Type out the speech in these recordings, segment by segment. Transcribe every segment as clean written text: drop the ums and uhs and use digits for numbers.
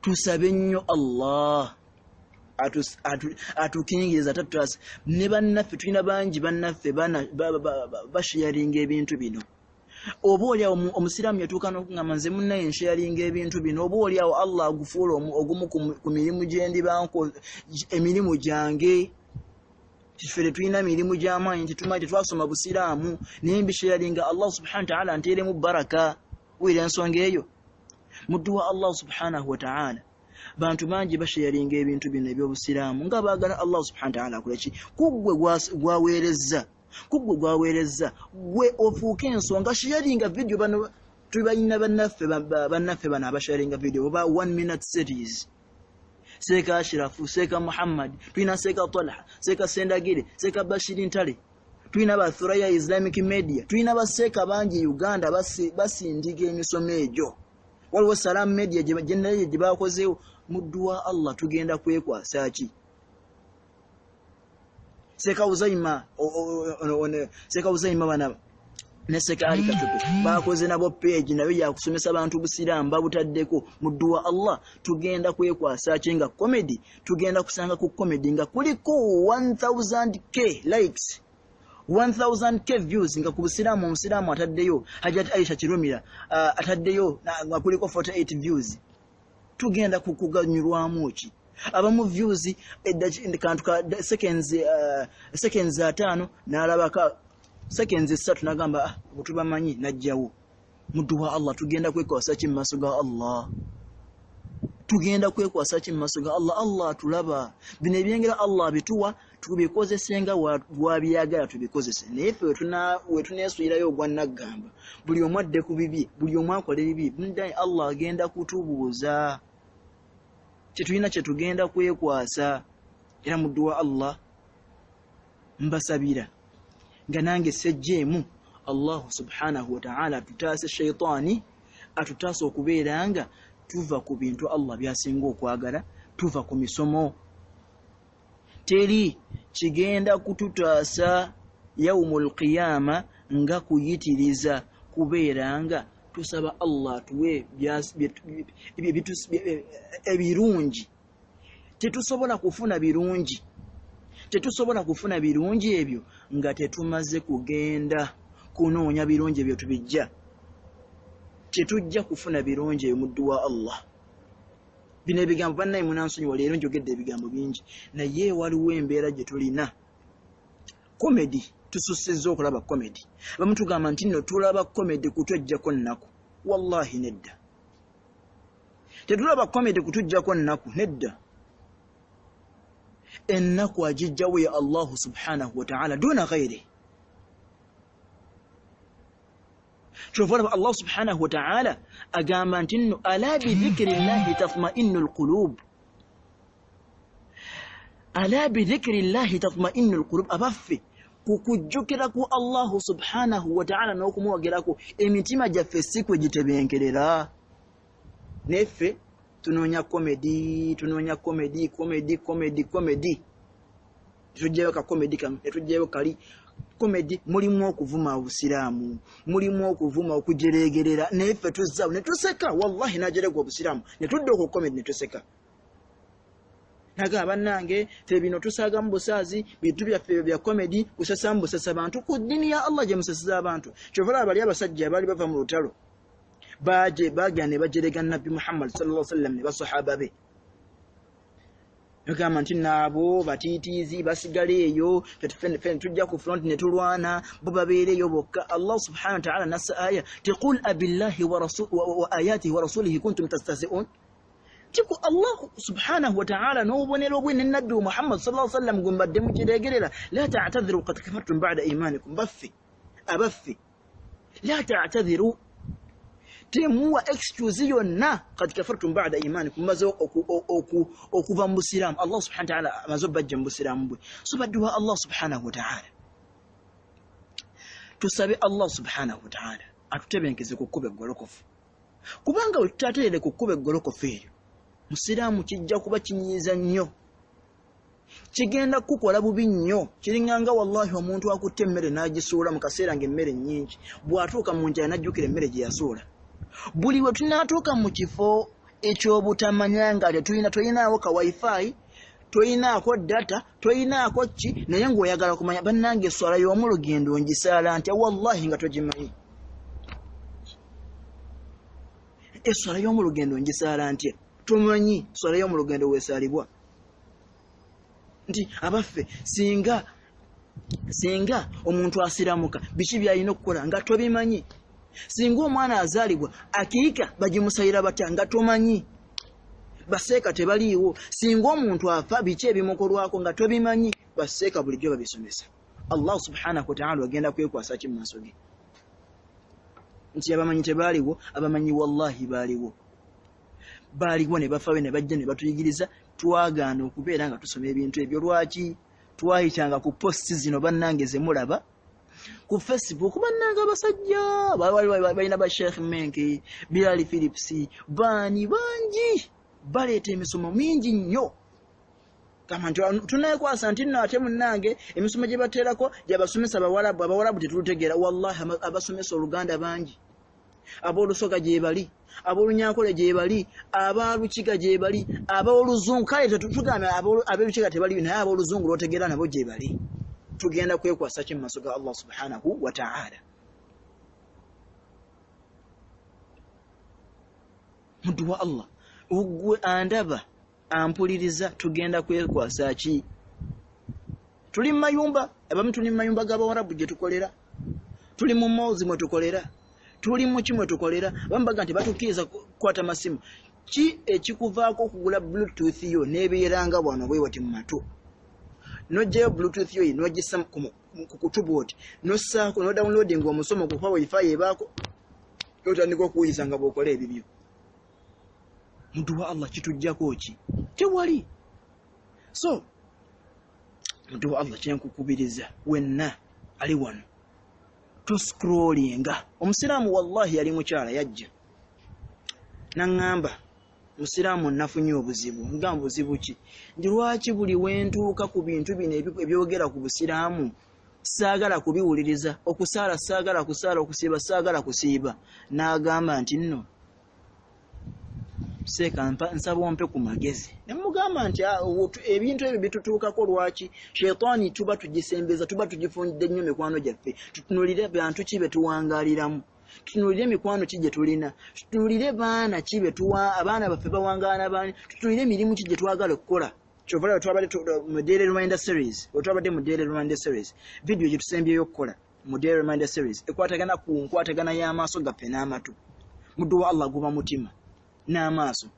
Tusabe nnyo Allah atukingiriza tatutasa ne bannaffe. Tulina bangi bannaffe basharinga ebintu bino. Oba oliawo omusiraamu yatuuka n'okugamba nze munnaye nsharinga ebintu bino, oba oliawo Allah agufuula ogumu ku mirimu gyendibanko emirimu gyange. Ffe tetulina mirimu gy'amaanyi, tetumanyi, tetwasoma busiraamu, naye mbisharinga Allah subhanahu wa ta'ala nteeremu baraka. Wulira ensonga eyo, muddu wa Allah subhanahu wa ta'ala. Bantu bangi basharinga ebintu bino eby'obusiraamu nga baagala Allah subhanahu wa ta'ala akole ki ku ggwe gwaweerezza, ku ggwe gwaweerezza, gwe ofuuke ensonga. Sharinga video bano tubalina bannaffe bano abasharinga video oba 1 minute series, Seeka Ashirafu, Seeka Muhammad, tulina Seeka Talha, Seeka Sendagire, Seeka Bashiri Ntale, tulina ba Thuraya Islamic Media, tulina baseeka bangi Uganda basindiga emisomo egyo. Waliwo Salam Media gye gye bakozeewo. Muddu wa Allah, tugenda kwekwasa ki? Seeka Uzaima, Seeka Uzaima bana ne Seeka Ali Katupe bakoze nabo page nayo yakusomesa abantu busiraamu, babutaddeko. Muddu wa Allah, tugenda kwekwasa ki nga comedy tugenda kusanga ku comedy nga kuliko 1000K likes, 1000K views, nga ku busiraamu omusiraamu ataddeyo Hajat Aisha Kirumira ataddeyo nga kuliko 48 views? Tugenda kuganyulwamu ki? Abamu views kantu ka seconds 50, n'alabaka seconds 3, n'agamba, "Ah, bwetubamanyi," n'ajjawo. Muddu wa Allah, tugenda kwekwasa ki mu maaso ga Allah? Tugenda kwekwasa ki mu maaso ga Allah? Allah atulaba. Bino ebyengera Allah bituwa tubikozese nga wabyagala tubikozese, naye ffe wetuneesuulirayo ogwa naggamba, buli omu adde ku bibi, buli omu akola ebibi, muddaye Allah agenda kutubuuza. Tetulina kyetugenda kwekwasa. Era muddu wa Allah, mbasabira nga nange sejjeemu, Allahu subhanahu wataala atutaase shaitaani, atutaase okubeera nga tuva ku bintu Allah byasinga okwagala, tuva ku misomo. Teri kigenda kututaasa yaumu lqiyama nga kuyitiriza kubeera nga tusaba Allah atuwe ebirungi. Tetusobola kufuna birungi, tetusobola kufuna birungi ebyo nga tetumaze kugenda kunoonya birungi ebyo tubijja. Tetujja kufuna birungi ebyo, muddu wa Allah. Bino ebigambo, bannaye munansonyiwa, leero njogedde ebigambo bingi, naye waliwo embeera gye tulina. Comedy, tusussizza okulaba comedy. Abamu tugamba nti nno tulaba comedy kutwejjako nnaku. Wallahi nedda, tetulaba comedy kutujjako nnaku, nedda. Ennaku agijjawo ya Allahu subhanahu wataala duna ghairi. Kyova olaba Allah subhanahu wataala agamba nti nno, "Ala bidhikiri llahi tatmainu lqulub, ala bidhikiri llahi tatmainu lqulub." Abaffe, ku kujjukira ku Allahu subhanahu wataala n'okumwogerako, emitima gyaffe si kwe gitebenkerera? Neffe tunoonya comedy, tunoonya comedy, comedy, comedy, comedy. Tetujjayo ka comedy kano, tetujjayo kali. Comedy mulimu okuvuma obusiraamu, mulimu okuvuma, okujeregerera, naye ffe tuzzaawo ne tuseka. Wallahi najeregwa obusiraamu, ne tudda okwo comedy ne tuseka. Nagamba, bannange, ffe bino tusaagamu busaazi, bintu byaffe bya comedy, kusasamu busasa bantu ku ddiini ya Allah gye musasiza abantu. Kyova olaba bali abasajja baali bava mu lutalo, baje bagenda ne bajerega Nabbi Muhammad sallallahu alaihi wasallam ne basahaba be, bagamba nti naabo batiitiizi basigala eyo, ffe tujja ku front ne tulwana, bo babeereeyo bokka. Allah subhanahu wa ta'ala nassa aya ti, "Qul abillahi wa ayatihi wa rasulihi kuntum tastahzi'un." Tiku Allah subhanahu wa ta'ala n'obubonero bwe ne Nabbi Muhammad sallallahu alaihi wasallam gwe mbadde mukiregerera? "La ta'tadhiru qad kafartum ba'da imanikum." Baffe, abaffe, "La ta'tadhiru," temuwa excuse yonna, "qad kafartum ba'da imanikum," maze okuva mu busiraamu. Allah subhanahu wa ta'ala amaze obbajja mu busiraamu bwe. So baddu wa Allah subhanahu wa ta'ala, tusabe Allah subhanahu wa ta'ala atutebenkeze ku kkuba eggolokofu, kubanga bwe tutaterere ku kkuba eggolokofu eryo, musiraamu, kijja kuba kinyiiza nnyo, kigenda kukukola bubi nnyo. Kiringanga wallahi omuntu akutte emmere n'agisuula mu kaseera ng'emmere nnyingi, bw'atuuka mu njala n'ajjukira emmere gye yasuula. Buli we tunaatuuka mu kifo Ekyobutamanya nga tetulina, toyinaawo ka wifi, toyinaako data, toyinaako ki, naye ng'oyagala kumanya, bannange eswala y'omu lugendo ngisaala ntya? Wallahi nga togimanyi. Eswala y'omu lugendo ngisaala ntya? Tomanyi swala y'omu lugendo weesaalibwa. Nti abaffe, singa omuntu asiramuka, biki byalina okukola? Nga tobimanyi. Singa omwana azaalibwa, akiika bagimusayira batya? Nga tomanyi. Baseeka tebaliiwo. Singa omuntu afa, biki ebimukolwako? Nga tobimanyi. Baseeka bulijjo babisomesa. Allah subhanahu wataala agenda kwekwasa ki mu maaso ge? Nti abamanyi tebaaliwo? Abamanyi wallahi baaliwo, baaliwo ne bafayo ne bajja ne batuyigiriza. Twagaana okubeera nga tusoma ebintu ebyo. Lwaki twayitanga ku post zino, bannange, ze mulaba ku Facebook? Bannange, abasajja balina ba Sheikh Menke, Bilali Philips, baani bangi baleeta emisomo mingi nnyo. Gamba nti tuneekwasa nti nno ate munnange emisomo gye bateerako gyabasomesa Bawalabu, Abawalabu tetulutegeera. Wallahi abasomesa Oluganda bangi, ab'Olusoga gye bali, ab'Olunyankole gye bali, ab'Alukiga gye bali, ab'Oluzungu. Kale tetugamba ab'Elukiga tebali, naye ab'Oluzungu lwotegeera nabo gye bali. Tugenda kwekwasa ki mu maaso ga Allah subhanahu wa ta'ala? Muddu wa Allah, ogwe andaba, ampuliriza, tugenda kwekwasa ki? Tuli mu mayumba, abamu tuli mu mayumba g'Abawarabu gye tukolera, tuli mu malls mwe tukolera, tuli mu ki mwe tukolera. Abamu baga nti batukkiriza kukwata masimu. Ki ekikuvaako okugula bluetooth yo n'ebeeranga wano bwe wati mu matu, n'oggyayo bluetooth yo n'ogissa ku kutu bwoti, n'ossaako n'odownloadinga omusomo kuba wifi ebaako, n'otandika okuwuliza nga bw'okola ebibyo? Muntu wa Allah, kitujjako ki? Tewali. So muntu wa Allah, kyenkukubiriza wenna ali wano, toscrollinga. Omusiraamu wallahi yali mukyala yajja naŋŋamba, "Musiraamu, nafunye obuzibu." Ngamba, "Buzibu ki?" Nti, "Lwaki buli wentuuka ku bintu bino ebyogera ku busiraamu saagala kubiwuliriza? Okusaala saagala kusaala, okusiiba saagala kusiiba." N'agamba nti, "Nno seeka, nsaba ompe ku magezi." Ne mugamba nti, "Ah, ebintu ebyo bitutuukako lwaki? Sheitaani tuba tugisembeza, tuba tugifundidde nnyo mikwano gyaffe. Tutunulire bantu ki be tuwangaaliramu, tutunulire emikwano ki gye tulina, tutunulire baana ki betuwa, abaana baffe bawangaala baani, tutunulire emirimu ki gye twagala okukola." Kyova laba twabadde mu daily reminder series, wetwabadde mu daily reminder series, video gye tusembyeyo okukola mu daily reminder series ekwatagana ku nkwatagana y'amaaso gaffe n'amatu. Muddu wa Allah, guba mutima n'amaaso.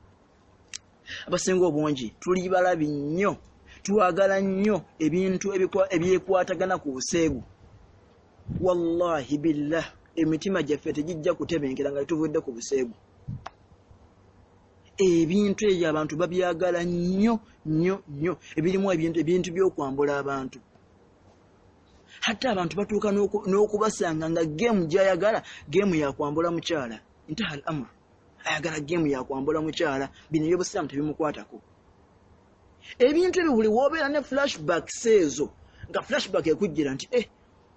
Abasinga obungi tuli balabi nnyo, twagala nnyo ebintu ebyekwatagana ku buseegu. Wallahi billah, emitima gyaffe tegijja kutebenkera nga tetuvudde ku buseegu. Ebintu ebyo abantu babyagala nnyo nnyo nnyo, ebirimu ebintu by'okwambula abantu. Hatta abantu batuuka n'okubasanga nga game gyayagala game yakwambula mukyala. Intaha al amur, ayagala game yakwambula mukyala. Bino ebyobusiraamu tebimukwatako. Ebintu ebyo buli wobeera ne flashbacks ezo, nga flashback ekujjira nti eh,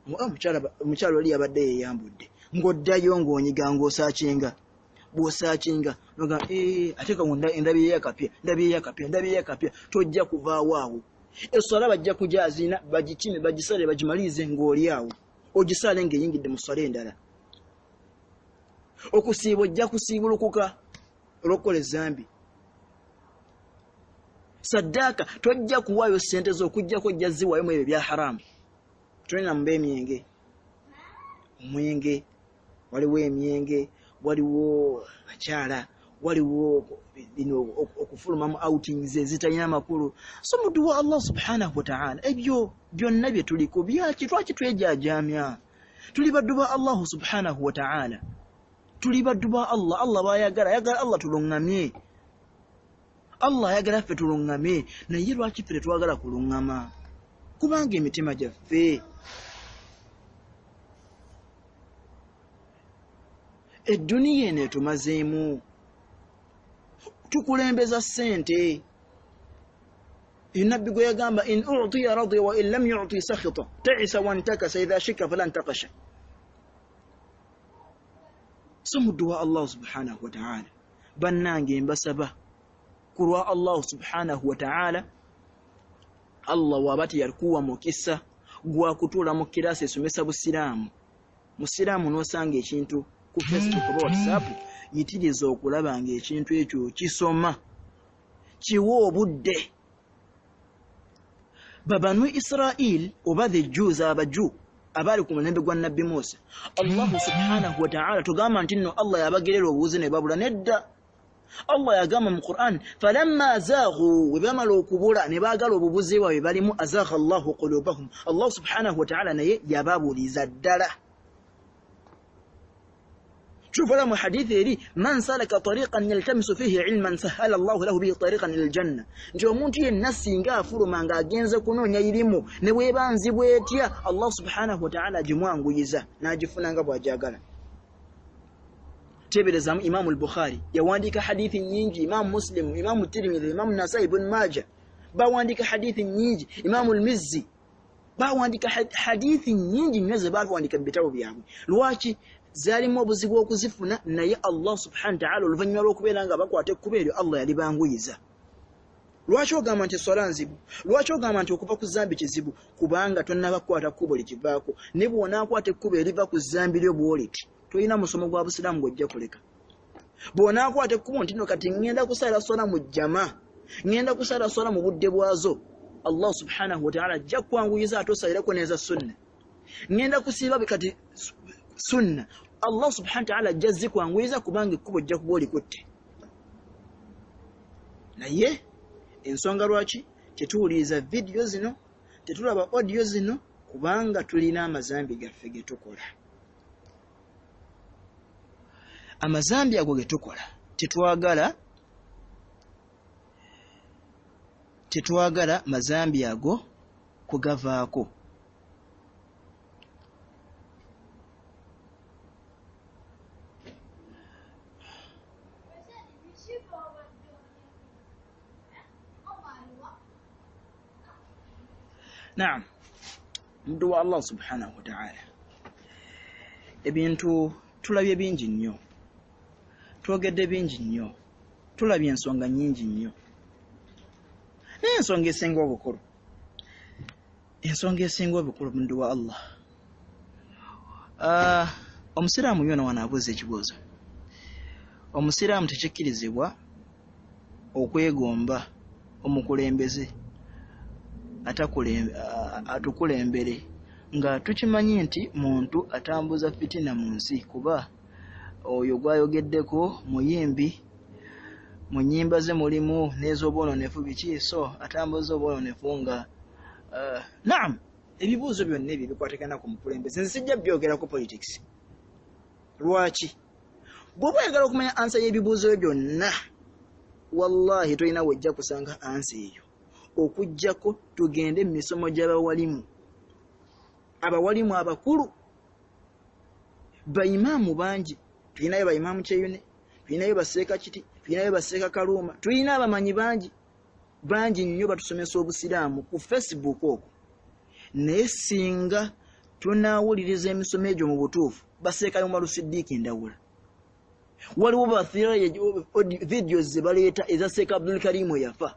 omukyala oli yabadde yeyambudde, ng'oddayo ng'onyiga, ng'osaakinga. Bw'osaakinga noga eh, ate kawo ndabyeyo akapya, ndabyeyo akapya, ndabyeyo akapya. Tojja kuvaawo awo. Eswala bajja kujaziina, bagikime, bagisale, bagimalirize ng'oli awo, ogisaale ng'eyingidde mu swala endala. Okusiiba ojja kusiibulukuka olw'okukola ezambi. Saddaaka tojja kuwaayo ssente zo okugjako ojja ziwaayo mu ebyo ebya haramu. Tulina muba emyenge, omwenge, waliwo emyenge, waliwo bakyala, waliwo bino okufuluma mu outings ezitalina makulu. So muddu wa Allah subhanahu wataala, ebyo byonna bye tuliko byaki? Lwaki twejajamya? Tuli baddu ba Allahu subhanahu wataala, tuli baddu ba Allah. Allah bayagala, ayagala Allah tuluŋŋamye, Allah ayagala ffe tuluŋŋamye, naye lwaki ffe tetwagala kuluŋŋama? Kubanga emitima gyaffe, edduniya eno etumazeemu. Tukulembeza ssente. Nabbi gwe yagamba, "In utiya radiya wa in lam yuti sakhita, taisa wantakasa, idha shika fala ntakasha." So muddu wa Allah subhanahu wataala, Bannange, mbasaba ku lwa Allahu subhanahu wataala, Allah waba teyakuwa mukisa gwakutuula mu kirasi esomesa busiraamu, musiraamu, n'osanga ekintu ku Facebook oba WhatsApp, yitiriza okulaba nga ekintu ekyo kisoma, kiwa obudde. Babanu Israil oba the Jews, abaju abaali ku mulembe gwa Nabbi Musa, Allahu subhanahu wataala tugamba nti nno Allah yabagerera obuwuzi ne babula. Nedda, Allah yagamba mu Quran, falamma zaagu, we bamala okubula ne baagala obubuzi bwabwe balimu, azagha Allahu qulubahum, Allah subhanahu wataala naye yababuliza ddala. Kyova mu hadithi eri, man salaka tariqan yaltamisu fihi ilman sahala Allahu lahu bihi tariqan ila aljanna, nti omuntu yenna singa afuluma ng'agenze kunoonya irimu, ne bweba nzibu etya, Allah subhanahu wataala agimwanguyiza n'agifuna nga bw'ajagala. Teeberezamu, Imamu al-Bukhari yawandiika hadithi nyingi, Imamu Muslim, Imamu Tirimidhi, Imamu Nasai, Ibn Maja bawandiika hadithi nyingi, Imamu al-Mizzi bawandiika hadithi nyingi nnyo ze bawandiika mu bitabo byabwe. Lwaki zaalimu obuzibu okuzifuna? Naye Allah subhanahu wataala oluvannyuma lw'okubeera nga bakwata ekkubo eryo, Allah yalibanguyiza. Lwaki ogamba nti eswala nzibu? Lwaki ogamba nti okuva ku zambi kizibu? Kubanga tonnaba kukwata kkubo likivaako. Ne bw'onaakwata ekkubo eriva ku zambi lyo bw'oliti, tolina musomo gwa busiraamu gw'ojja kuleka. Bw'onaakwata ekkubo nti no kati ŋŋenda kusaala swala mu jjama, ŋŋenda kusaala swala mu budde bwazo, Allah subhanahu wataala ajja kwanguyiza ate osalirako n'eza sunna. Ŋŋenda kusiiba kati sunna, Allah subhanahu wataala ajja zikwanguyiza, kubanga ekkubo ojja kuba olikutte. Naye ensonga lwaki tetuwuliriza vidiyo zino, tetulaba audio zino, kubanga tulina amazambi gaffe ge tukola. Amazambi ago ge tukola, tetwagala mazambi ago kugavaako. Naam, muddu wa Allah subhanahu wataala, ebintu tulabye bingi nnyo, twogedde bingi nnyo, tulabye ensonga nnyingi nnyo, naye ensonga esinga obukulu, muddu wa Allah, omusiraamu yona wano abuuza ekibuuzo: omusiraamu tekikkirizibwa okwegomba omukulembeze atukulembere nga tukimanyi nti muntu atambuza fitina mu nsi, kuba oyo gwayogeddeko muyimbi, mu nnyimba ze mulimu n'ez'obwononefu biki, so atambuza obwononefu nga naam. Ebibuuzo byonna ebyo ebikwatagana ku mukulembeze nze sijja byogerako politics. Lwaki? Bw'oba oyagala okumanya answer y'ebibuuzo byonna, wallahi tolina wejja kusanga answer eyo okuggyako tugende mu misomo gy'abawalimu, abawalimu abakulu, baimaamu bangi. Tulinayo baimaamu Kyeyune, tulinayo baseeka Kiti, tulinayo baseeka Kaluuma, tulina abamanyi bangi bangi nnyo batusomesa obusiraamu ku Facebook okwo. Naye singa tunaawuliriza emisomo egyo mu butuufu, baseeka Umaru Siddiiki Ndawula, waliwo bathira videos ze baleeta eza Seeka Abdul Karimu eyafa,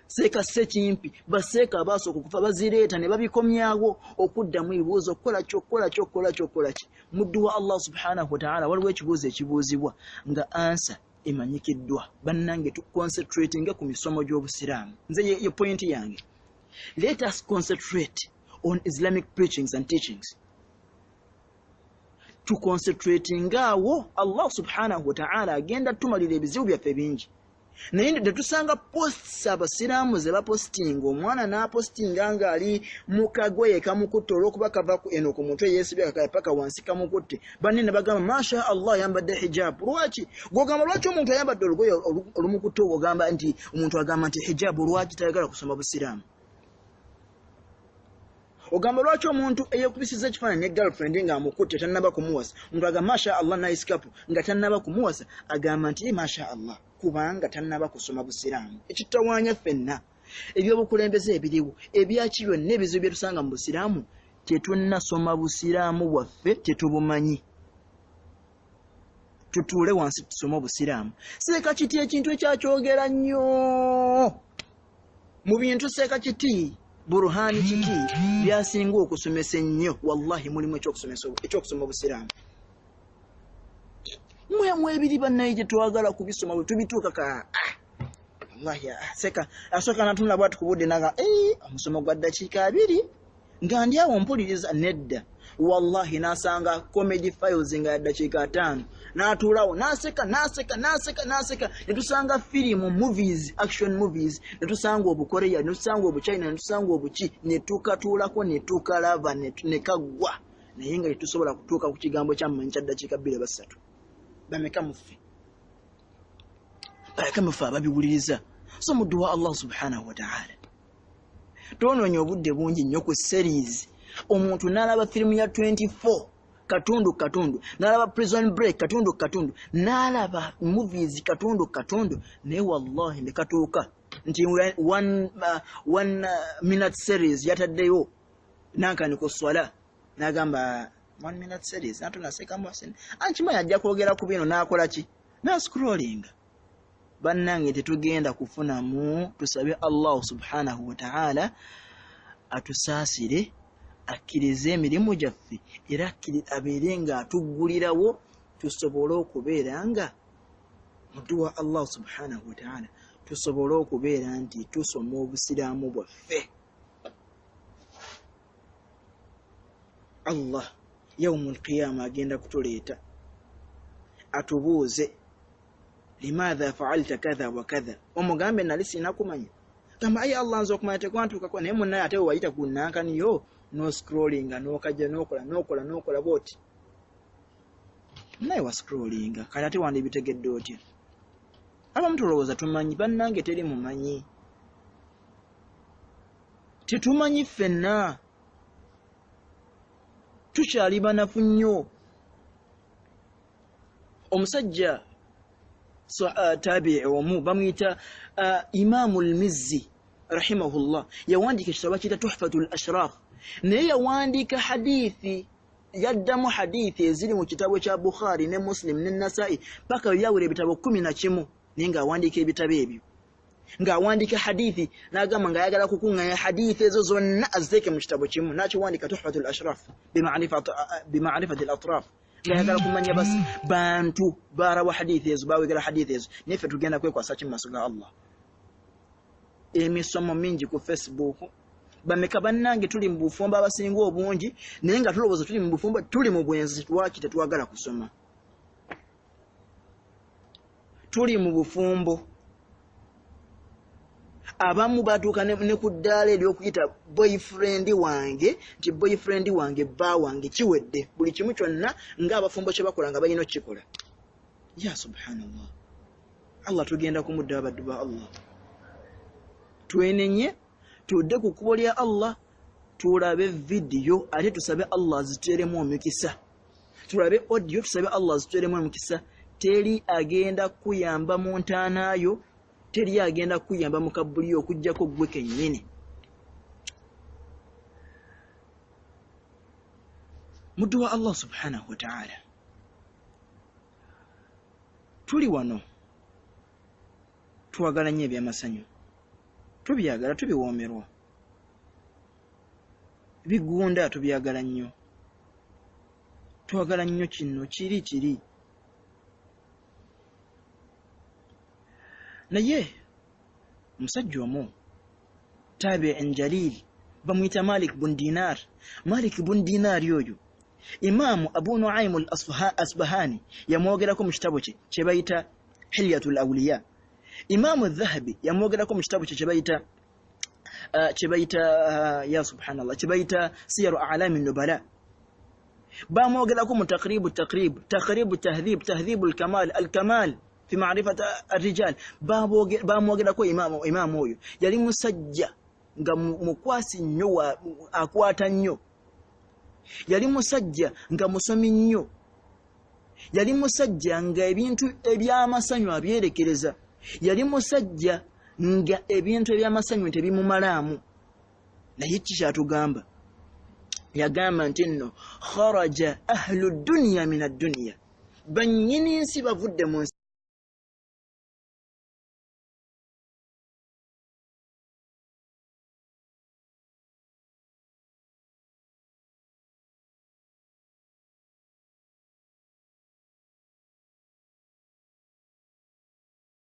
Seeka Sekimpi, baseeka abaasooka okufa, bazireeta ne babikomyawo okuddamu ebibuuzo, okukola ki, okukola ki, okukola ki, okukola ki. Muddu wa Allah subhanahu wataala, waliwo ekibuuzo ekibuuzibwa nga answer emanyikiddwa. Bannange, tuconcentratinga ku misomo gy'obusiraamu. Nze ye point yange, let us concentrate on Islamic preachings and teachings. Tuconcentratinga awo, Allah subhanahu wataala agenda tumalira ebizibu byaffe bingi. Naye tetusanga posts abasiraamu ze bapostinga, omwana n'apostinga ng'ali mu kagoye kamukutte olw'okuba kava eno ku mutwe yeesibye kakaya paka wansi kamukutte, banne ne bagamba, masha Allah, ayambadde hijab. Lwaki gwogamba, lwaki omuntu ayambadde olugoye olumukutte ogamba nti omuntu agamba nti hijab? Lwaki tayagala kusoma busiraamu? Ogamba lwaki omuntu eyekubisiza ekifaananyi ne girlfriend ng'amukutte tannaba kumuwasa, omuntu agamba masha Allah, nice couple, nga tannaba kumuwasa, agamba nti masha Allah? Kubanga tannaba kusoma busiraamu. Ekitawaanya ffenna ebyobukulembeze ebiriwo, ebyaki byonna, ebizibu bye tusanga mu busiraamu, tetunnasoma busiraamu bwaffe, tetubumanyi. Tutuule wansi tusome obusiraamu. Seeka Kiti ekintu ekyakyogera nnyo mu bintu, Seeka Kiti, Buruhani Kiti byasinga okusomesa ennyo, wallahi mulimu ekyokusoma obusiraamu. Mwemu ebiri bannaye gye twagala kubisoma bwe tubituuka ka wallahi seka asooka natunula bwati ku budde naga omusomo gwa ddakiika 2 nga ndi awo mpuliriza nedda. Wallahi nasanga comedy files nga ya ddakiika 5 n'atuulawo n'aseka n'aseka n'aseka n'aseka, ne tusanga firimu, movies, action movies, ne tusanga obukoreya, ne tusanga obuchina, ne tusanga obuki, ne tukatuulako ne tukalaba ne kaggwa, naye nga tetusobola kutuuka ku kigambo kyammanyi kya ddakiika 2 oba 3. Bameka muffe? Bameka muffe ababiwuliriza? So muddu wa Allah subhanahu wa ta'ala, toonoonya obudde bungi nnyo ku series. Omuntu n'alaba firimu ya 24 katundu katundu, n'alaba Prison Break katundu katundu, n'alaba movies katundu katundu, naye wallahi ne katuuka nti one minute series yataddeyo nankani ku swala, n'agamba 1 minute series natunasekamu ankimanyi ajja kwogera ku bino, n'akola ki, n'ascrollinga. Bannange tetugenda kufunamu. Tusabe Allah subhanahu wa ta'ala atusaasire, akkirize emirimu gyaffe, era abeere nga atuggulirawo tusobole okubeera nga muddu wa Allah subhanahu wa ta'ala, tusobole okubeera nti tusoma obusiraamu bwaffe. Allah yaumul qiyama agenda kutuleeta atubuuze limadha fa'alta kadha wa kadha, omugambe nali sina kumanya, gamba ayi Allah nze okumanya tekwantuukako, naye munnaye ate wewayita ku nankaniyo no scrollinga n'okajja n'okola n'okola n'okola bw'oti, naye wa scrollinga kale ate wandibitegedde otya? Abamu tulowooza tumanyi, bannange teri mumanyi, tetumanyi ffenna, tukyali banafu nnyo. Omusajja tabi'i omu bamuyita Imamu al-Mizzi rahimahullah, yawandiika ekitabo bakiyita Tuhfatul Ashraf, naye yawandiika hadithi, yaddamu hadithi eziri mu kitabo kya Bukhari ne Muslim ne Nasa'i paka byawera ebitabo 11, naye ng'awandiika ebitabo ebyo ng'awandiika hadithi, n'agamba ng'ayagala kukuŋŋaanya hadithi ezo zonna aziteeke mu kitabo kimu, n'akiwandiika Tuhfatul Ashraf bima'rifati al-atraf, ng'ayagala kumanya bantu barawa hadithi ezo, bawegera hadithi ezo. Naye ffe tugenda kwekwasa ki mu maaso ga Allah? Emisomo mingi ku Facebook, bameka bannange tuli mu bufumbo abasinga obungi, naye nga tulowooza tuli mu bufumbo, tuli mu bwenzi. Lwaki tetwagala kusoma? Tuli mu bufumbo, abamu batuuka ne ku ddaala ery'okuyita boyfriend wange nti boyfriend wange bba wange, kiwedde buli kimu kyonna ng'abafumbo kye bakola nga balina okukikola. Ya subhanallah, Allah tugenda kumudda abaddu ba Allah, twenenye tudde ku kkubo lya Allah, tulabe vidiyo ate tusabe Allah azituteremu omukisa, tulabe audio tusabe Allah azituteremu omukisa. Teri agenda kuyamba mu ntaanaayo, teri agenda kuyamba mu kabbuli okuggyako ggwe kennyini. Muddu wa Allah subhanahu wa ta'ala, tuli wano twagala nnyo ebyamasanyu, tubyagala, tubiwoomerwa, bigunda tubyagala nnyo, twagala nnyo kino kiri kiri, naye omusajja omu tabi'in jalil bamuyita Malik bun Dinar. Malik bun Dinar oyo Imamu Abu Nu'aym al-Asbahani yamwogerako mu kitabo kye kye bayita Hilyatul Awliya. Imamu Dhahabi yamwogerako mu kitabo kye kye bayita ya subhanallah, kye bayita Siyaru A'lami Nubala. Bamwogerako mu Taqribu Taqrib, Taqribu Tahdhib, Tahdhibul Kamal, Al-Kamal fi ma'rifati ar-rijal. Bamwogerako imamu oyo yali musajja nga mukwasi nnyo, akwata nnyo, yali musajja nga musomi nnyo, yali musajja nga ebintu ebyamasanyu abyerekereza, yali musajja nga ebintu ebyamasanyu tebimumalaamu. Naye ki kyatugamba? Yagamba nti nno kharaja ahlu dunya min ad-dunya, Bannyini nsi bavudde mu nsi.